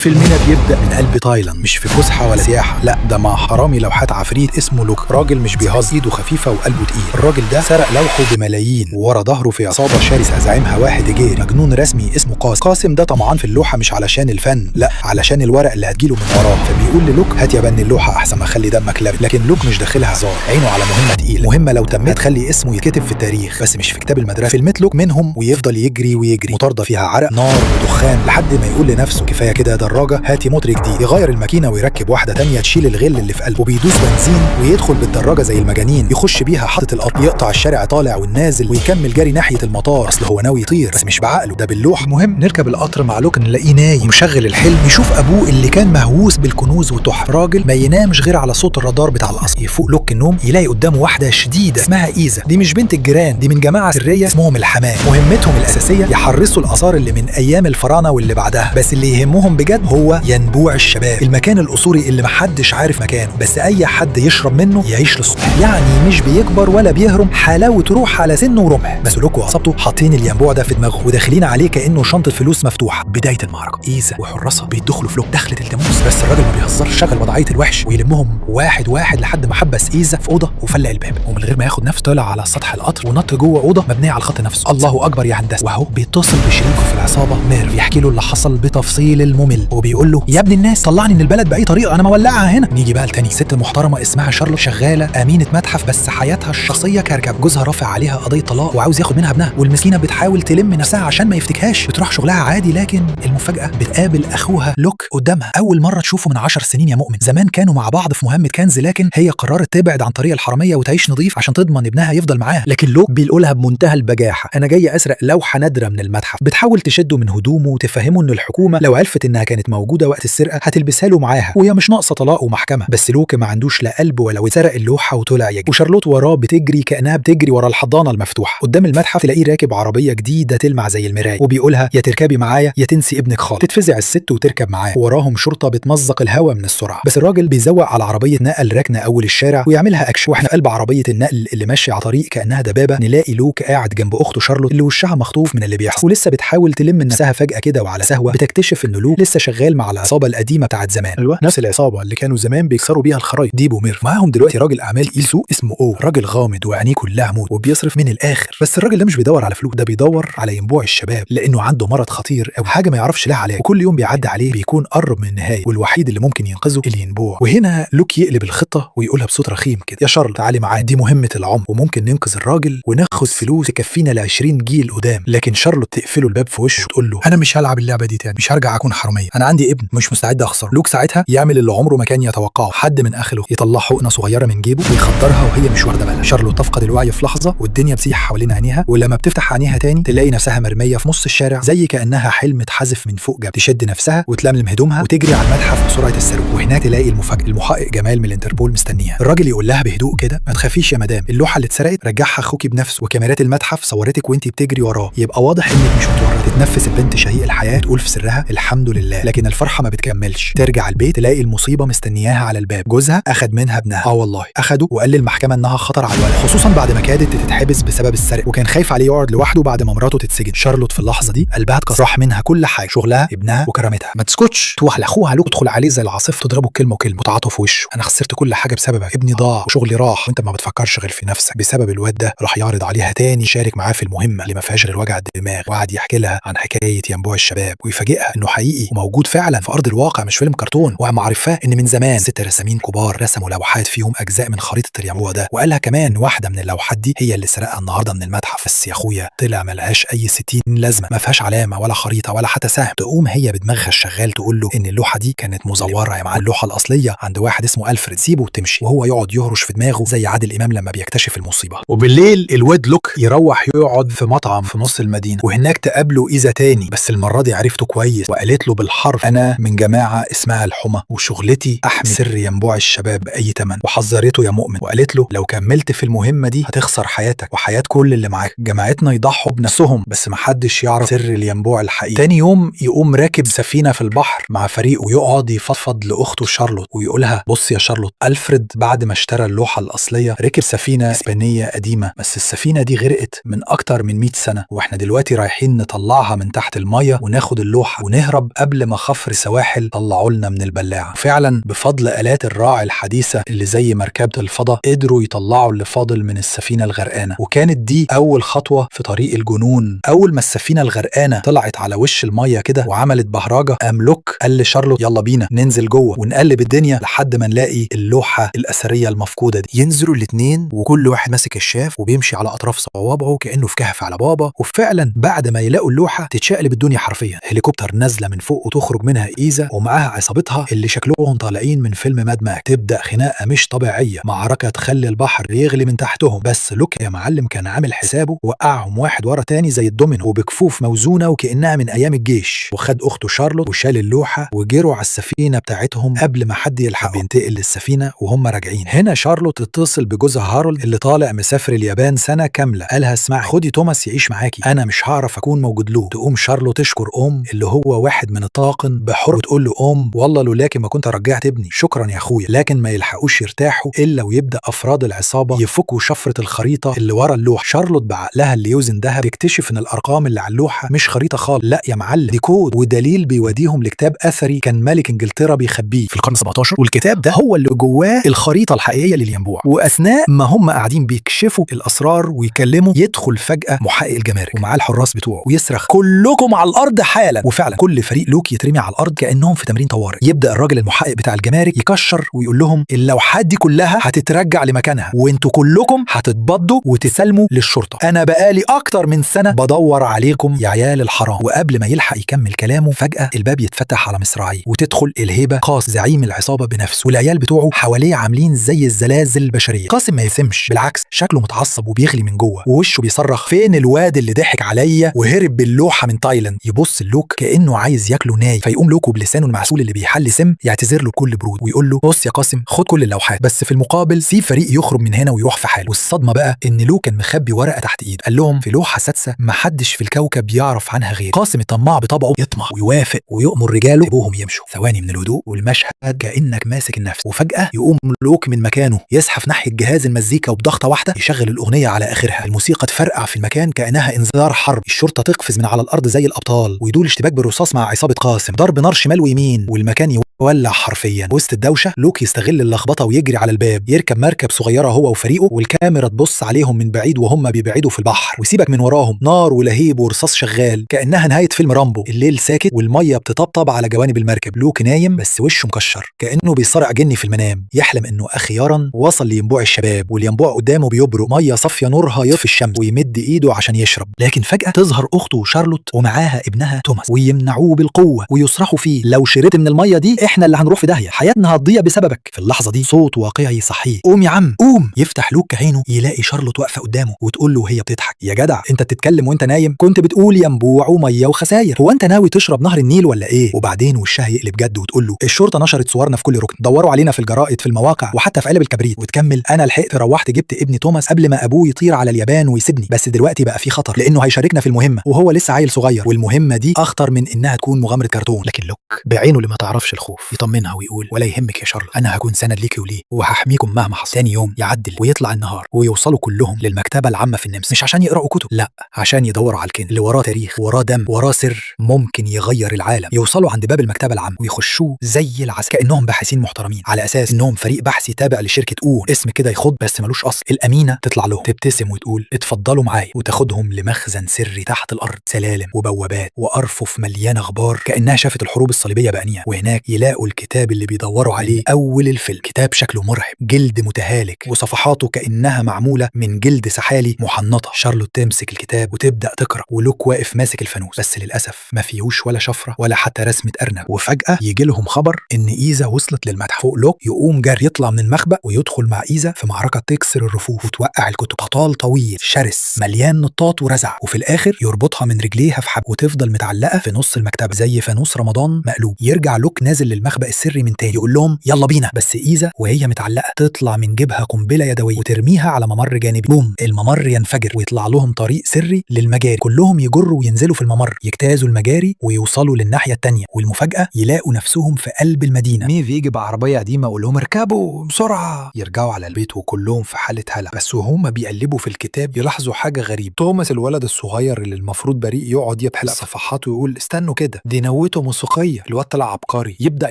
فيلمنا بيبدأ من قلب تايلاند، مش في فسحة ولا سياحة، لا ده مع حرامي لوحات عفريت اسمه لوك. راجل مش بيهزر، ايده خفيفة وقلبه تقيل. الراجل ده سرق لوحة بملايين، وورا ظهره في عصابة شرسة زعيمها واحد جيري مجنون رسمي اسمه قاسم. قاسم ده طمعان في اللوحة مش علشان الفن، لا علشان الورق اللي هتجيله من وراه. فبيقول للوك هات يا بني اللوحة احسن ما اخلي دمك لبن. لكن لوك مش داخلها هزار، عينه على مهمة تقيلة، مهمة لو تمت تخلي اسمه يتكتب في التاريخ، بس مش في كتاب المدرسة. فيلمت لوك منهم ويفضل يجري ويجري، مطاردة فيها عرق نار ودخان، لحد ما يقول لنفسه كفاية كده دراجة، هاتي موتور جديد. يغير الماكينة ويركب واحدة تانية تشيل الغل اللي في قلبه، وبيدوس بنزين ويدخل بالدراجه زي المجانين، يخش بيها حاطط القطر، يقطع الشارع طالع والنازل، ويكمل جري ناحية المطار. اصل هو ناوي يطير بس مش بعقله، ده باللوحه. المهم نركب القطر مع لوك، نلاقيه نايم ومشغل الحلم، يشوف ابوه اللي كان مهووس بالكنوز والتحف، راجل ما ينامش غير على صوت الرادار بتاع القصر. يفوق لوك النوم يلاقي قدامه واحدة شديدة اسمها ايزا. دي مش بنت الجيران، دي من جماعة سرية اسمهم الحمام. مهمتهم الاساسية يحرسوا الاثار اللي من ايام الفراعنة واللي بعدها، بس اللي يهمهم بجد هو ينبوع الشباب، المكان الاسطوري اللي محدش عارف مكانه، بس اي حد يشرب منه يعيش للصبح، يعني مش بيكبر ولا بيهرم، حلاوة روح على سنة ورمح. بس لوك وعصابته حاطين الينبوع ده في دماغه وداخلين عليه كانه شنطه فلوس مفتوحة. بداية المعركة، ايزا وحراسها بيدخلوا في لوك دخله الجاموس، بس الراجل ما بيهزرش، شغل وضعية الوحش ويلمهم واحد واحد لحد ما حبس ايزا في اوضة وفلق الباب، ومن غير ما ياخد نفسه طلع على سطح القطر ونط جوه اوضة مبنية على الخط نفسه. الله اكبر يا هندسة. وهو بيتصل بشريكه في العصابة ميرف، يحكي له اللي حصل بتفصيل الممل، وبيقول له يا ابن الناس طلعني من البلد باي طريقه، انا مولعها هنا. نيجي بقى لتاني ست محترمه اسمها شارلوت، شغالة امينه متحف، بس حياتها الشخصية كركب. جوزها رافع عليها قضية طلاق وعاوز ياخد منها ابنها، والمسكينه بتحاول تلم نفسها عشان ما يفتكهاش، بتروح شغلها عادي. لكن المفاجاة بتقابل اخوها لوك قدامها، اول مرة تشوفه من 10 سنين يا مؤمن. زمان كانوا مع بعض في مهمة كنز، لكن هي قررت تبعد عن طريق الحرامية وتعيش نظيف عشان تضمن ابنها يفضل معاها. لكن لوك بيقولها بمنتهى البجاحة، انا جاي اسرق لوحة نادرة من المتحف. بتحاول تشده من هدومه وتفهمه ان الحكومة لو عرفت انها كانت موجودة وقت السرقة هتلبسها له معاها، وهي مش ناقصه طلاق ومحكمه. بس لوك ما عندوش لا قلب ولا ود، سرق اللوحة وطلع يجري، وشارلوت وراه بتجري كانها بتجري ورا الحضانة المفتوحة. قدام المتحف تلاقيه راكب عربية جديدة تلمع زي المراية، وبيقولها يا تركبي معايا يا تنسي ابنك خالص. تتفزع الست وتركب معاه، وراهم شرطه بتمزق الهوا من السرعة. بس الراجل بيزوق على عربية نقل راكنه اول الشارع ويعملها اكشن. واحنا قلب عربية النقل اللي ماشية على طريق كانها دبابة، نلاقي لوك قاعد جنب اخته شارلوت اللي وشها مخطوف من اللي بيحصل، ولسه بتحاول تلم نفسها. فجاة كده وعلى سهوه بتكتشف ان لوك لسه شغال مع العصابة القديمة بتاعت زمان. ايوه، نفس العصابة اللي كانوا زمان بيكسروا بيها الخرايط، ديب وميرف. معاهم دلوقتي راجل اعمال ايلسو اسمه او، راجل غامض وعينيه كلها موت وبيصرف من الاخر. بس الراجل ده مش بيدور على فلوس، ده بيدور على ينبوع الشباب، لانه عنده مرض خطير او حاجة ما يعرفش لها علاج، وكل يوم بيعدي عليه بيكون قرب من النهاية، والوحيد اللي ممكن ينقذه الينبوع. وهنا لوك يقلب الخطة ويقولها بصوت رخيم كده، يا شارلوت تعالي معايا، دي مهمة العمر وممكن ننقذ الراجل وناخد فلوس تكفينا ل 20 جيل قدام. لكن شارلوت تقفله الباب في وشه وتقول له انا مش هلعب اللعبة دي تاني، مش هرجع اكون حرامية، انا عندي ابن مش مستعد اخسره. لوك ساعتها يعمل اللي عمره ما كان يتوقعه، حد من اخله يطلع حقنه صغيرة من جيبه ويخدرها وهي مش واخده بالها. شارلوت تفقد الوعي في لحظة والدنيا بتسيح حوالين عينيها، ولما بتفتح عينيها تاني تلاقي نفسها مرمية في نص الشارع زي كانها حلم اتحذف من فوق جبل. تشد نفسها وتلملم هدومها وتجري على المتحف بسرعة الصاروخ، وهناك تلاقي المفاجاة، المحقق جمال من الانتربول مستنيها. الراجل يقول لها بهدوء كده ما تخافيش يا مدام، اللوحة اللي اتسرقت رجعها اخوكي بنفسه، وكاميرات المتحف صورتك وانت بتجري وراه، يبقى واضح انك مش متورطة. تتنفس البنت شهيق الحياة، تقول في سرها الحمد لله. لكن الفرحة ما بتكملش، ترجع البيت تلاقي المصيبة مستنياها على الباب، جوزها اخد منها ابنها. اه والله اخده، وقال للمحكمة انها خطر على الولد، خصوصا بعد ما كادت تتحبس بسبب السرقة، وكان خايف عليه يقعد لوحده بعد ما مراته تتسجن. شارلوت في اللحظة دي قلبها اتكسر، راح منها كل حاجة، شغلها، ابنها، وكرامتها. ما تسكتش، تروح لاخوها لوك، تدخل عليه زي العاصفة، تضربه كلمة وكلمه وتعاطف في وشه، انا خسرت كل حاجة بسببك، ابني ضاع وشغلي راح، وانت ما بتفكرش غير في نفسك. بسبب الواد ده راح يعرض عليها تاني شارك معاه في المهمة اللي ما فيهاش غير وجع الدماغ، وقعد يحكي لها عن حكاية ينبوع الشباب، ويفاجئها انه حقيقي وموجود فعلا في ارض الواقع مش فيلم كرتون. ومعرفاه ان من زمان 6 رسامين كبار رسموا لوحات فيهم اجزاء من خريطة الينبوع ده، وقالها كمان واحدة من اللوحات دي هي اللي سرقها النهارده من المتحف. بس يا اخويا طلع ملهاش اي 60 لازمه، ما فيهاش علامة ولا خريطة ولا حتى سهم. تقوم هي بدماغها الشغال تقول له ان اللوحة دي كانت مزوره يا معلم، اللوحة الاصلية عند واحد اسمه الفريد، سيبه وتمشي. وهو يقعد يهرش في دماغه زي عادل امام لما بيكتشف المصيبة. وبالليل الواد لوك يروح يقعد في مطعم في نص المدينة، وهناك تقابله ايزا تاني، بس المرة دي عرفته كويس، وقالت له بالحرف انا من جماعة اسمها الحمى، وشغلتي احمي سر ينبوع الشباب باي ثمن. وحذرته يا مؤمن وقالت له لو كملت في المهمة دي هتخسر حياتك وحياه كل اللي معاك، جماعتنا يضحوا بنفسهم بس محدش يعرف سر الينبوع الحقيقي. تاني يوم يقوم راكب سفينة في البحر مع فريقه، ويقعد يفضفض لاخته شارلوت ويقولها بص يا شارلوت، الفريد بعد ما اشترى اللوحة الاصلية ركب سفينة اسبانية قديمة، بس السفينة دي غرقت من اكتر من 100 سنة، واحنا دلوقتي رايحين نطلعها من تحت المية وناخد اللوحة ونهرب قبل ما ما خفر سواحل طلعوا لنا من البلاعة. فعلا بفضل آلات الراعي الحديثة اللي زي مركبة الفضاء قدروا يطلعوا اللي فاضل من السفينة الغرقانة، وكانت دي أول خطوة في طريق الجنون. أول ما السفينة الغرقانة طلعت على وش المية كده وعملت بهرجة، قام لوك قال لشارلوت يلا بينا ننزل جوه ونقلب الدنيا لحد ما نلاقي اللوحة الأثرية المفقودة دي. ينزلوا الاتنين وكل واحد ماسك كشاف وبيمشي على اطراف صوابعه كانه في كهف على بابا. وفعلا بعد ما يلاقوا اللوحة تتشقلب الدنيا حرفيا. هليكوبتر نازله من فوق وتخرج منها ايزا ومعاها عصابتها اللي شكلهم طالعين من فيلم ماد ماك. تبدا خناقه مش طبيعية، معركة تخلي البحر يغلي من تحتهم. بس لوك يا معلم كان عامل حسابه، وقعهم واحد ورا تاني زي الدومينو وبكفوف موزونة وكانها من ايام الجيش. وخد اخته شارلوت وشال اللوحة وجروا على السفينة بتاعتهم قبل ما حد يلحقهم. بينتقل للسفينه وهم راجعين. هنا شارلوت تتصل بجوزها هارولد اللي طالع مسافر اليابان سنة كاملة. قالها اسمعي، خدي توماس يعيش معاكي، انا مش هعرف اكون موجود له. تقوم شارلوت تشكر ام اللي هو واحد من الطاقم بحر وتقول له ام والله لولاكي ما كنت رجعت ابني، شكرا يا اخويا. لكن ما يلحقوش يرتاحوا الا ويبدا افراد العصابة يفكوا شفرة الخريطة اللي ورا اللوحة. شارلوت بعقلها اللي يوزن ذهب تكتشف ان الارقام اللي على اللوحة مش خريطة خالص، لا يا معلم دي كود ودليل بيوديهم لكتاب اثري كان ملك انجلترا بيخبيه في القرن 17، والكتاب ده هو اللي جواه الخريطة الحقيقية للينبوع. واثناء ما هم قاعدين بيكشفوا الاسرار ويكلموا، يدخل فجاة محقق الجمارك ومعاه الحراس بتوعه ويصرخ كلكم على الارض حالا. وفعلا كل فريق لوك يترمي على الارض كانهم في تمرين طوارئ. يبدا الراجل المحقق بتاع الجمارك يكشر ويقول لهم اللوحات دي كلها هتترجع لمكانها وانتوا كلكم هتتبضوا وتسلموا للشرطة، انا بقالي اكتر من سنة بدور عليكم يا عيال الحرام. وقبل ما يلحق يكمل كلامه فجاة الباب يتفتح على مصراعيه وتدخل الهيبة قاس زعيم العصابة بنفسه، والعيال بتوعه حواليه عاملين زي الزلازل البشرية. قاسم ما يسمش، بالعكس شكله متعصب وبيغلي من جوه ووشه بيصرخ فين الواد اللي ضحك عليا وهرب باللوحه من تايلاند. يبص لوك كانه عايز ياكله ناي، فيقوم لوكو بلسانه المعسول اللي بيحل سم يعتذر له بكل برود ويقول له بص يا قاسم خد كل اللوحات بس في المقابل سيب فريق يخرج من هنا ويروح في حاله. والصدمه بقى ان لوك كان مخبي ورقة تحت ايده، قال لهم في لوحة سادسة محدش في الكوكب يعرف عنها غير. قاسم الطماع بطبعه يطمع ويوافق ويؤمر رجاله يسيبوهم يمشوا. ثواني من الهدوء والمشهد كانك ماسك النفس، وفجاة يقوم لوك من مكانه يزحف ناحية جهاز المزيكا وبضغطه واحدة يشغل الاغنية على اخرها. الموسيقى تفرقع في المكان كانها انذار حرب. الشرطة تقفز من على الارض زي الابطال ويدور اشتباك بالرصاص مع عصابة قاسم، ضرب نار شمال ويمين والمكان يولع حرفيا. وسط الدوشة لوك يستغل اللخبطة ويجري على الباب، يركب مركب صغيرة هو وفريقه والكاميرا تبص عليهم من بعيد وهم بيبعدوا في البحر، وسيبك من وراهم نار ولهيب ورصاص شغال كانها نهاية فيلم رامبو. الليل ساكت والمية بتطبطب على جوانب المركب. لوك نايم بس وشه مكشر كانه بيصارع جني في المنام، يحلم انه اخيرا وصل لينبوع الشباب والينبوع قدامه بيبرق مية صافية نورها يطفي الشمس، ويمد ايده عشان يشرب. لكن فجاة تظهر اخته شارلوت ومعاها ابنها توماس ويمنعوه بالقوة ويصرخوا فيه لو شربت من المية دي احنا اللي هنروح في داهية، حياتنا هتضيع بسببك. في اللحظة دي صوت واقعي يصحيه، قوم يا عم قوم. يفتح لوك عينه يلاقي شارلوت واقفة قدامه وتقول له وهي بتضحك يا جدع انت بتتكلم وانت نايم، كنت بتقول ينبوع ومية وخساير، هو انت ناوي تشرب نهر النيل ولا ايه؟ وبعدين وشها يقلب جد وتقول له الشرطة نشرت صورنا في كل ركن، دوروا علينا في الجرائد في المواقع وحتى في علب الكبريت. وتكمل انا لحقت روحت جبت ابني توماس قبل ما ابوه يطير على اليابان ويسيبني، بس دلوقتي بقى في خطر لانه هيشاركنا في المهمة وهو لسه عيل صغير، والمهمه دي اخطر من انها تكون مغامرة كرتون. لكن لوك بعينه اللي ما تعرفش الخوف يطمنها ويقول ولا يهمك يا شارلوت، انا هكون سند ليكي وليه وهحميكم مهما حصل. تاني يوم يعدل ويطلع النهار ويوصلوا كلهم للمكتبه العامة في النمسا، مش عشان يقراوا كتب، لا عشان يدوروا على الكنز اللي وراه تاريخ، وراه دم، وراه سر ممكن يغير العالم. يوصلوا عند باب المكتبة العامة ويخشوه زي العسل كانهم باحثين محترمين، على اساس انهم فريق بحثي تابع لشركة او اسم كده يخض بس ملوش اصل. الامينة تطلع لهم تبتسم وتقول اتفضلوا معايا، وتاخدهم لمخزن سري تحت الارض، سلالم وبوابات وارفف مليانة غبار كانها شافت الحروب الصليبية بأنية. وهناك يلاقوا الكتاب اللي بيدوروا عليه اول الفيلم، كتاب شكله مرعب، جلد متهالك وصفحاته كانها معمولة من جلد سحالي محنطه. شارلوت تمسك الكتاب وتبدا تقرا ولوك واقف ماسك الفانوس، بس للاسف ما فيهوش ولا شفرة ولا حتى رسمه ارنب. وفجاة يجي لهم خبر ان ايزا وصلت للمتحف. فوق لوك يقوم جري يطلع من المخبأ ويدخل مع ايزا في معركة تكسر الرفوف وتوقع الكتب، قتال طويل شرس مليان نطاط ورزع، وفي الاخر يربطها من رجليها في حبل وتفضل متعلقه في نص المكتبة زي فانوس رمضان مقلوب. يرجع لوك نازل للبحر للمخبأ السري من تاني. يقول لهم يلا بينا، بس إيزا وهي متعلقة تطلع من جيبها قنبلة يدوية وترميها على ممر جانبي. بوم، الممر ينفجر ويطلع لهم طريق سري للمجاري. كلهم يجروا وينزلوا في الممر، يجتازوا المجاري ويوصلوا للناحية التانية، والمفاجأة يلاقوا نفسهم في قلب المدينة. ميف يجي بعربية قديمة ويقول لهم اركبوا بسرعة. يرجعوا على البيت وكلهم في حالة هلع، بس وهم بيقلبوا في الكتاب يلاحظوا حاجة غريبة. توماس الولد الصغير اللي المفروض بريء يقعد يبحلق صفحات ويقول استنوا كده، دي نوته موسيقية. الواد طلع عبقري، يبدأ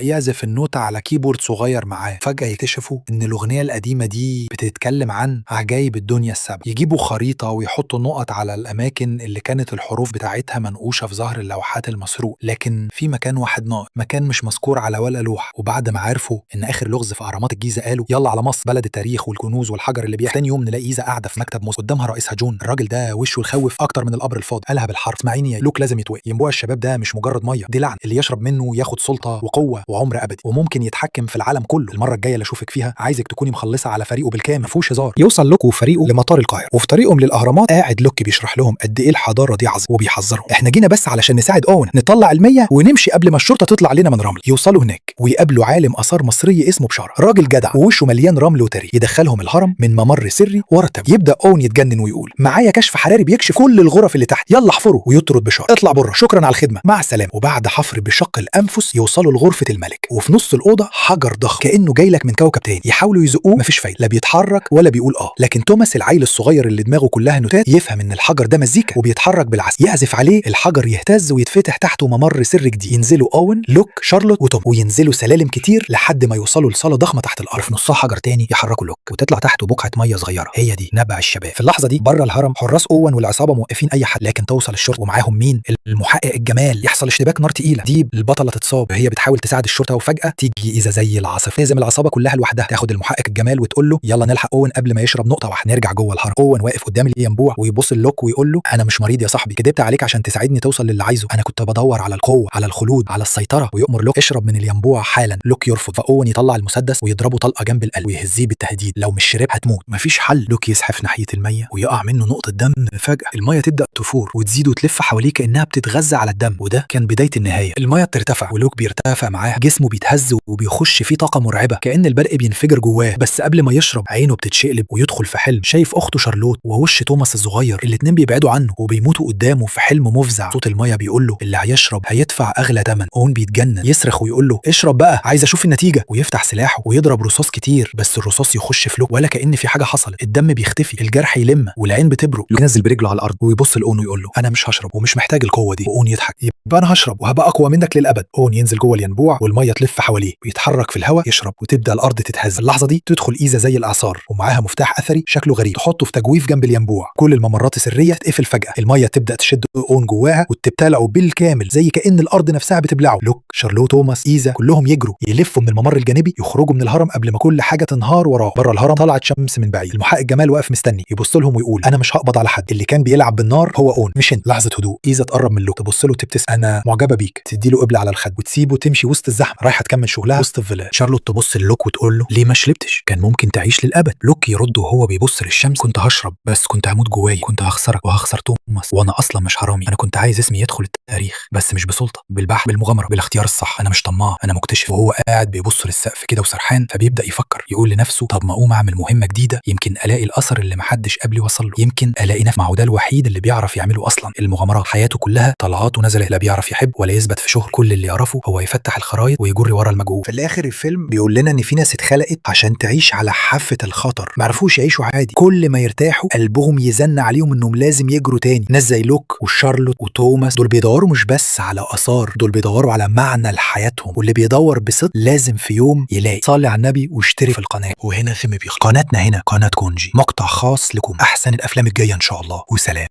يعزف النوتة على keyboard صغير معاه. فجأة يكتشفوا ان الأغنية القديمة دي بتتكلم عن عجائب الدنيا السبع. يجيبوا خريطة ويحطوا نقط على الأماكن اللي كانت الحروف بتاعتها منقوشة في ظهر اللوحات المسروق، لكن في مكان واحد ناقص، مكان مش مذكور على ولا لوحة. وبعد ما عرفوا ان اخر لغز في اهرامات الجيزة قالوا يلا على مصر، بلد التاريخ والكنوز والحجر اللي بيحكي. تاني يوم نلاقي إيزا قاعدة في مكتب مصر قدامها رئيسها جون. الراجل ده وشه الخوف اكتر من القبر الفاضي. قالها بالحرف، اسمعيني يا لوك، لازم يتوقف. ينبوع الشباب ده مش مجرد مية، دي لعنه، اللي يشرب منه ياخد سلطة وقوه وعمر ابدي، وممكن يتحكم في العالم كله. المرة الجاية اللي اشوفك فيها عايزك تكوني مخلصة على فريقه بالكامل، ما فيهوش هزار. يوصل لوك وفريقه لمطار القاهرة، وفي طريقهم للاهرامات قاعد لوك بيشرح لهم قد ايه الحضارة دي عظيمة، وبيحذرهم احنا جينا بس علشان نساعد اون نطلع المية ونمشي قبل ما الشرطة تطلع لنا من رمل. يوصلوا هناك ويقابلوا عالم اثار مصري اسمه بشارة، راجل جدع ووشه مليان رمل وتاريخ. يدخلهم الهرم من ممر سري ورا التابوت. يبدا اون يتجنن ويقول معايا كشف حراري بيكشف كل الغرف اللي تحت، يلا احفروا. ويطرد بشارة، اطلع بره، شكرا على الخدمة، مع السلامة. وبعد حفر بشق الانفس يوصلوا لغرفة الملك، وفي نص الاوضة حجر ضخم كانه جاي لك من كوكب تاني. يحاولوا يزقوه مفيش فايده، لا بيتحرك ولا بيقول اه. لكن توماس العيل الصغير اللي دماغه كلها نوتات يفهم ان الحجر ده مزيكا وبيتحرك بالعزف، يعزف عليه، الحجر يهتز ويتفتح تحته ممر سري جديد. ينزلوا اوين، لوك، شارلوت وتوم، وينزلوا سلالم كتير لحد ما يوصلوا لصاله ضخمة تحت الارض. في نصها حجر تاني يحركوا لوك وتطلع تحته بقعة مية صغيرة، هي دي نبع الشباب. في اللحظة دي بره الهرم حراس اوين والعصابه موقفين اي حد، لكن توصل الشرطة ومعاهم مين؟ المحقق الجمال. يحصل اشتباك نار تقيلة، دي البطلة تتصاب وهي بتحاول تساعد الشرطة، وفجاة تيجي اذا زي العاصفة تهزم العصابة كلها لوحدها. تاخد المحقق الجمال وتقول له يلا نلحق اوين قبل ما يشرب نقطة واحدة. نرجع جوه الهرم، اوين واقف قدام الينبوع ويبص لوك ويقول له انا مش مريض يا صاحبي، كدبت عليك عشان تساعدني توصل للي عايزه، انا كنت بدور على القوة، على الخلود، على السيطرة. ويؤمر لوك اشرب من الينبوع حالا. لوك يرفض، فاوين يطلع المسدس ويضربه طلقه جنب القلب ويهزيه بالتهديد، لو مش شرب هتموت، مفيش حل. لوك يزحف ناحية المية ويقع منه نقطة دم. فجاة المية تبدا تفور وتزيد وتلف حواليه كانها بتتغذى على الدم، وده كان بداية النهاية. المية بترتفع ولوك بيرتفع معاها، جسمه بيتهز وبيخش فيه طاقة مرعبة كأن البرق بينفجر جواه. بس قبل ما يشرب عينه بتتشقلب ويدخل في حلم، شايف اخته شارلوت ووش توماس الصغير، الاتنين بيبعدوا عنه وبيموتوا قدامه في حلم مفزع. صوت المية بيقول له اللي هيشرب هيدفع اغلى ثمن. اون بيتجنن، يصرخ ويقول له اشرب بقى، عايز اشوف النتيجة، ويفتح سلاحه ويضرب رصاص كتير، بس الرصاص يخش في لوك ولا كأن في حاجة حصلت. الدم بيختفي، الجرح يلم، والعين بتبرق. ينزل برجله على الارض ويبص لاون ويقول له انا مش هشرب ومش محتاج القوة دي. واون يضحك، يبقى انا هشرب وهبقى اقوى منك للابد. اون ينزل جوه الينبوع والمية تلف حواليه ويتحرك في الهواء، يشرب وتبدا الارض تتهز. اللحظة دي تدخل ايزا زي الاعصار ومعاها مفتاح اثري شكله غريب، تحطه في تجويف جنب الينبوع. كل الممرات السرية تقفل فجاة، المية تبدا تشد اون جواها وتبتلعه بالكامل زي كأن الارض نفسها بتبلعه. لوك، شارلوت، توماس، ايزا كلهم يجروا يلفوا من الممر الجانبي، يخرجوا من الهرم قبل ما كل حاجة تنهار وراه. بره الهرم طلعت شمس من بعيد، المحقق جمال واقف مستني، يبص لهم ويقول انا مش هقبض على حد، اللي كان بيلعب بالنار هو اون مش انت. لحظة هدوء، ايزا تقرب من لوك، تبص له تبتسم، انا معجبه بيك، تدي له قبله على الخد وتسيبه تمشي وسط الزحمة، رايحة تكمل شغلها وسط الفيلا. شارلوت تبص للوك وتقول له ليه ما شربتش؟ كان ممكن تعيش للابد. لوك يرد وهو بيبص للشمس، كنت هشرب بس كنت هموت جوايا، كنت هخسرك وهخسر توماس، وانا اصلا مش حرامي، انا كنت عايز اسمي يدخل التاريخ، بس مش بسلطه، بالبحث، بالمغامره، بالاختيار الصح، انا مش طماع، انا مكتشف. وهو قاعد بيبص للسقف كده وسرحان، فبيبدا يفكر، يقول لنفسه طب ما اقوم اعمل مهمة جديدة، يمكن الاقي الاثر اللي محدش قبلي وصل له، يمكن الاقي نفسي، ما هو ده الوحيد اللي بيعرف يعمله اصلا. المغامرات حياته كلها طلعات ونزلات، لا بيعرف يحب ولا يثبت في شغل، كل اللي يعرفه هو يفتح الخرايط ويجري ورا المجهول. في الاخر الفيلم بيقول لنا ان في ناس اتخلقت عشان تعيش على حافة الخطر، ما عرفوش يعيشوا عادي، كل ما يرتاحوا قلبهم يزن عليهم انهم لازم يجروا تاني. ناس زي لوك وشارلوت وتوماس دول بيدوروا مش بس على اثار، دول بيدوروا على معنى لحياتهم، واللي بيدور بصدق لازم في يوم يلاقي. صلي على النبي واشترك في القناة. وهنا فيلم بيخلص. قناتنا هنا قناة كونجي، مقطع خاص لكم احسن الافلام الجاية ان شاء الله، وسلام.